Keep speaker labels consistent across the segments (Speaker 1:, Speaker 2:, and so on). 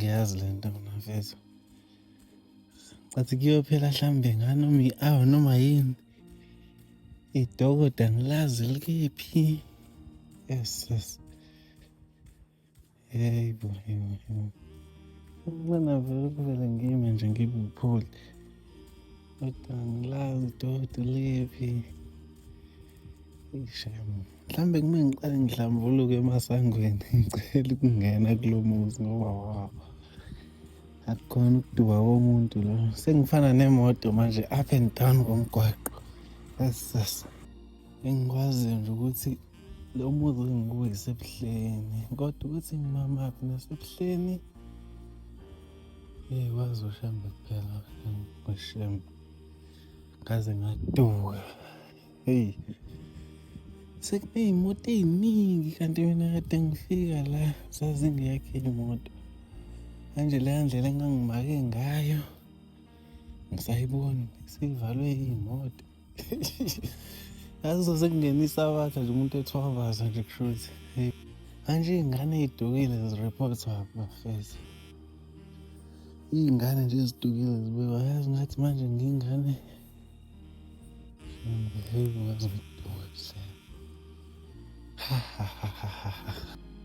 Speaker 1: Angiyazi le nto mina mfethu. Cathi kuyophela hlambe nganoma i-hour noma yini. Idokodo angilazi likephi. Yes. Yebo, yebo, yebo. Mina vele kuvele ngime nje ngibe upholi. Kodwa angilazi idokodo likephi. Shame. Mhlawumbe kumele ngiqale ngihlambuluke emasangweni ngicela ukungena kulo muzi ngoba wow. Akukhona ukuduka komuntu lo. Sengifana nemoto manje up and down komgwaqo. Yes, yes. Engikwaziyo nje ukuthi lo muzi engikuwo isebuhleni kodwa ukuthi ngimamaphi nasebuhleni hey kwazi uShembe kuphela uShembe ngaze ngaduka. Hey, sekuney'moto ey'ningi kanti mina kade ngifika la zazingekho iy'moto. Manje leya ndlela engangimake ngayo ngisayiboni seyivalwe iy'moto. Yazi sekungenisa abatha nje umuntu ethwavaza nje kushuthi. Hey, manje iy'ngane ey'dukile zirephothwa bafethu. Iy'ngane nje ezidukile zibekwa yazi ngathi manje ngiyingane.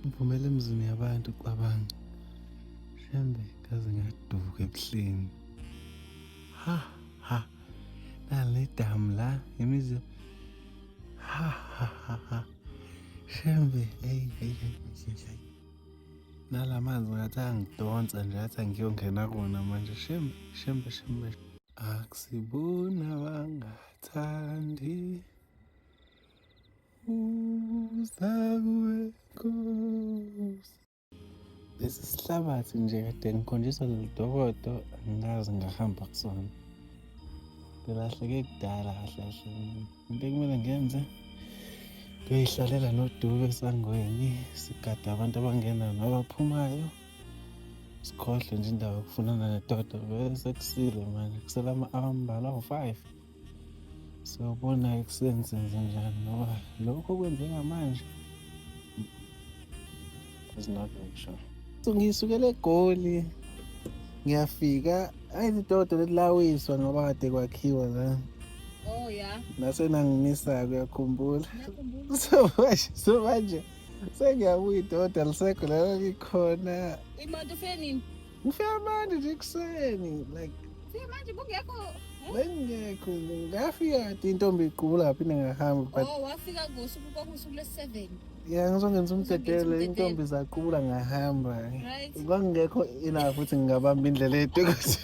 Speaker 1: Ngiphumela emzini yabantu cabanga. Shembe ngaze ngaduka ebuhleni. Ha ha. Nale damu la imizi. Ha ha ha ha. Shembe hey hey hey hey. Nala manzi ngathi angidonsa nje athi angiyongena kona manje shembe shembe shembe. Akusibona bangathandi uza kuwe Nkosi. Lesi sihlabathi nje kade ngikhonjiswa leli dokodo angikaze ngahamba kusona. Ngilahleke kudala kahle kahle. Into ekumele ngiyenze kuyihlalela noDube esangweni sigade abantu abangena nabaphumayo. Sikhohlwe nje indaba yokufunana netoto bese kusile manje kusele ama-hour ambalwa awu-5. Siyobona ekuseni senze njani ngoba lokho okwenzeka manje is not very sure. So ngisukele eGoli ngiyafika ayi idodo lelawiswa ngoba kade kwakhiwa la.
Speaker 2: Oh yeah.
Speaker 1: Nasenangimisa uyakhumbula.
Speaker 2: Ngiyakhumbula.
Speaker 1: So manje sengiyabuya idodo alisekho la likhona.
Speaker 2: Imoto ufike nini?
Speaker 1: Ngifika manje nje ekuseni like
Speaker 2: Fike manje bungekho.
Speaker 1: Bengekho ngafika kade intombi iqubula phinde ngahamba but
Speaker 2: Oh, wafika ngosuku kwakusuku lesi-7.
Speaker 1: Yeah, ngizongenza umdedele.
Speaker 2: Umdedele.
Speaker 1: Intombi zaqubula ngahamba.
Speaker 2: Right.
Speaker 1: Kwangekho enough ukuthi ngingabamba indlela edokodo.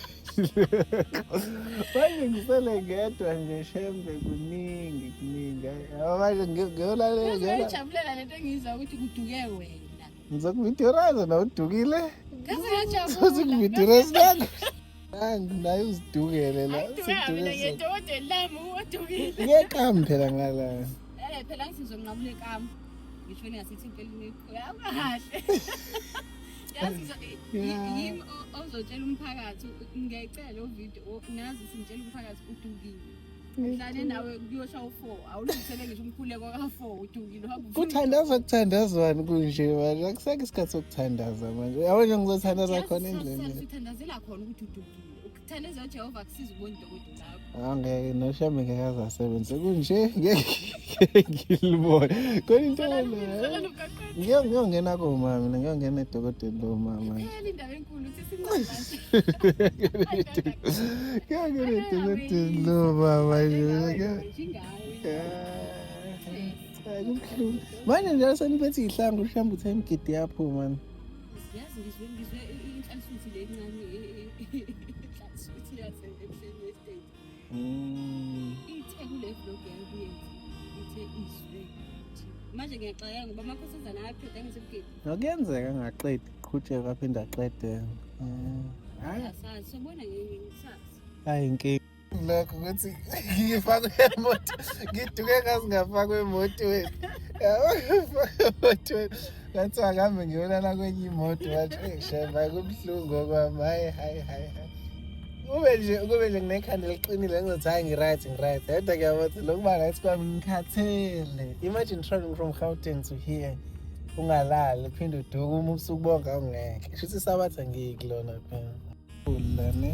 Speaker 1: Manje ngisele ngedwa nje shembe kuningi kuningi. Hayi, manje ngiyolalela ngiyola.
Speaker 2: Ngiyajabulela lento engiyizwa ukuthi kuduke wena.
Speaker 1: Ngizokuviduraza na udukile.
Speaker 2: Ngaze ngajabula.
Speaker 1: Sozikuviduraza nangu. Nangu naye uzidukele la.
Speaker 2: Ayiduka mina ngedokotela lami odukile.
Speaker 1: Ngiyekami phela ngala.
Speaker 2: Eh phela ngithi ngizonqamula ekamu. Ngisho ngasithi impela kahle. Yazi yimi ozotshela umphakathi ngiyayicela lo video ngazi ukuthi ngitshela umphakathi udukile. Ngihlale nawe kuyosha u4 awulungisele ngisho umkhuleko ka4 udukile uhamba ufuna.
Speaker 1: Kuthandazwa kuthandazwani kunje manje akusekho isikhathi sokuthandaza manje. Yabo nje ngizothandaza khona endleleni.
Speaker 2: Sithandazela khona ukuthi udukile. Ukuthandaza uJehova akusiza ubona idokotela lakho.
Speaker 1: Angeke noshame ngeke aze asebenze kunje ngeke ngilibone. Khona into
Speaker 2: Ngicela
Speaker 1: le.
Speaker 2: emgaqweni.
Speaker 1: Ngiyongena komama mina ngiyongena edokodweni lomama.
Speaker 2: Phela indaba enkulu uthi sincane.
Speaker 1: Ngiyongena edokodweni lomama nje. Hayi kubuhlungu. Manje njalo seniphethe ihlangu ushamba uthe imigidi yaphuma.
Speaker 2: Yazi ngizwe inhlansuthi le encane inhlansuthi yase ebuhleni estate. Ithe kule vlog yakuyenza ithe izwe manje ngiyaxakeka ngoba amakhosazana ayaqeda ngisemgidi.
Speaker 1: Ngakuyenzeka angaqedi qhutsheka aphinde aqede. Hayi
Speaker 2: Asazi sobona ngenye kusasa.
Speaker 1: Hayi inkinga. Lokho ukuthi ngifakwe emoto ngiduke ngazi ngafakwe emotweni. Yabo ngifakwe emotweni. Ngathi akuhambe ngiyolala kwenye imoto wathi hey shemba kubuhlungu okwami hayi hayi hayi hayi. Kube nje nginekhanda eliqinile ngizothi hayi ngi-right ngi-right. Kodwa ngiyabona ukuthi lokuba right kwami ngikhathele. Imagine traveling from Gauteng to here. Ungalali uphinde uduke uma ubusuku bonke awungeke. Shuthi isabatha ngiyikulona phela. Ula ne.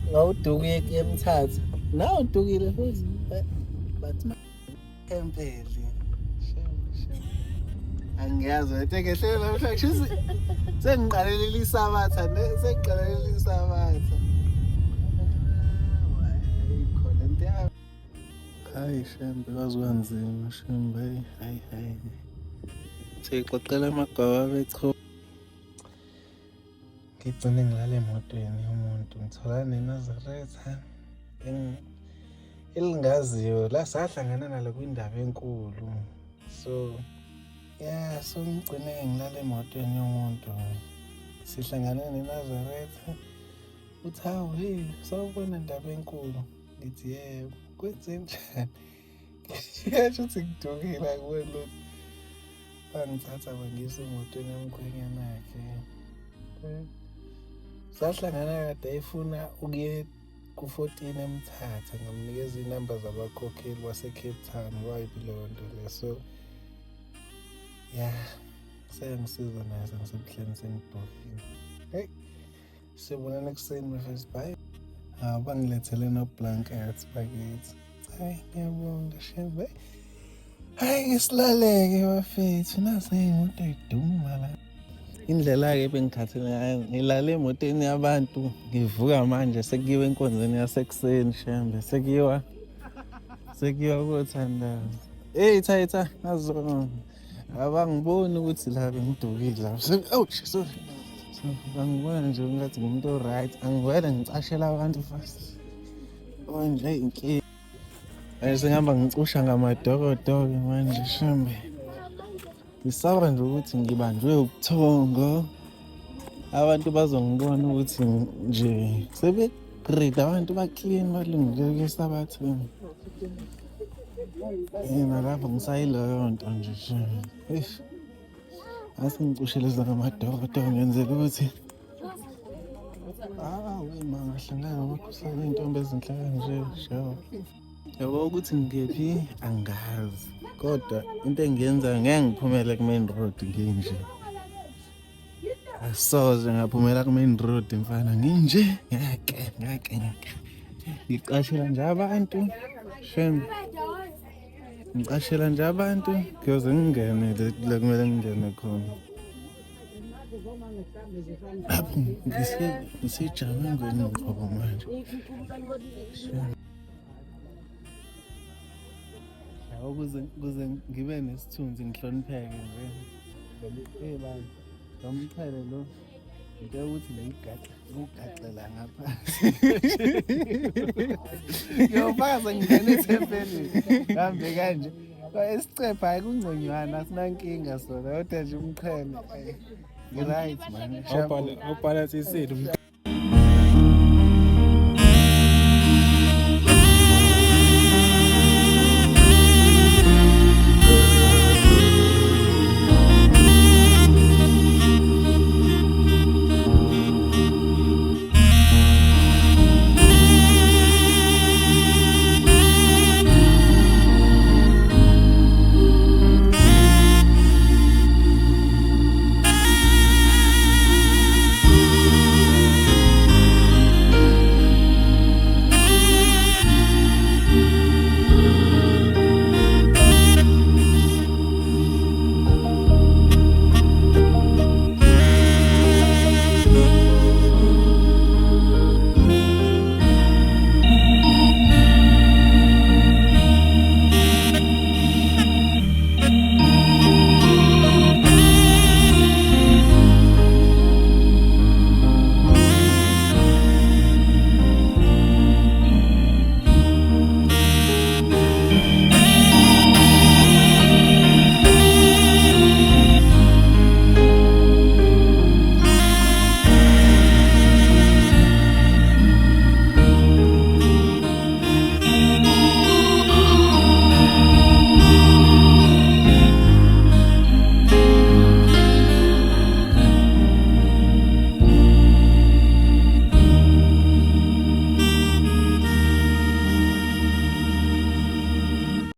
Speaker 1: Ngawuduka uye eMthatha. Nawe udukile futhi. But empeli. Shame shame. Angiyazi wethe ngehlele namhlanje shuthi sengiqalelile isabatha ne sengiqalelile isabatha. Ayikho lento yami. Hayi shembe kwaze kwanzima shembe hayi hayi hayi. Seyixoxela amagwaba becho. Ngigcine ngilala emotweni yomuntu ngithola neNazaretha elingaziyo la sahlangana nalo kwindaba enkulu. So yeah, so ngigcine ngilala emotweni yomuntu. Sihlangane neNazaretha. Uthi hawu hey, sawubona ndaba enkulu. Ngithi yebo, kwenzenjani? Yasho ukuthi ngidukile akuboni lutho. Bangithatha bangisa emotweni yomkhwenyana wakhe. Sahlangana kade efuna ukuye ku-14 eMthatha ngamnikeza iy'namba zabakhokheli base-Cape Town wayiphi leyo nto le so ya seyangisiza naye sengisebuhleni sengidukile. Hey, sibonana ekuseni bafethu bye. Hawu bangilethele no-blankets bakithi. Hayi ngiyabonga shembe. Hayi ke silaleke bafethu nasi imoto iduma la. Indlela-ke ebengikhathele ngayo ngilale emotweni yabantu ngivuka manje sekuyiwa enkonzweni yasekuseni shembe sekuyiwa sekuyiwa kothandaza. Hey thayitha nazo abangiboni ukuthi la bengidukile la. Oh sorry. Bangibona nje ngathi ngumuntu o-right angivele ngicashela abantu fast. Manje inkinga. Manje sengihamba ngicusha ngamadokodo-ke manje shembe. Ngisaba nje ukuthi ngibanjwe ubuthongo. Abantu bazongibona ukuthi nje sebe-grade abantu ba-clean balungile kuyesabatheni. Mina lapho ngisayileyo nto nje shembe. Eish. Ase ngicusheleza ngamadokodo ngenzela ukuthi Ah, wema ngahlangana namakhosana iy'ntombi ezinhle kanje sho. Yabo ukuthi ngikephi angazi kodwa into engiyenzayo ngeke ngiphumele ku-main road nginje. Asoze ngaphumela ku-main road mfana nginje ngeke ngeke ngeke. Ngicashela nje abantu shem. Ngicashela nje abantu kuyoze ngingene la kumele ngingene khona. Lapho ngisejamengweni ngqobo manje. Yabo kuze kuze ngibe nesithunzi ngihlonipheke nje. Hey bani, lo mqhele lo into yokuthi ngiyigaxe ngiwugaxela ngapha. Ngiyofaka sengingena ethempelini. Hambe kanje. Isicepha hayi kungconywana asinankinga sona kodwa nje umqhele. Ngi-right man.
Speaker 3: Awubhalansisile.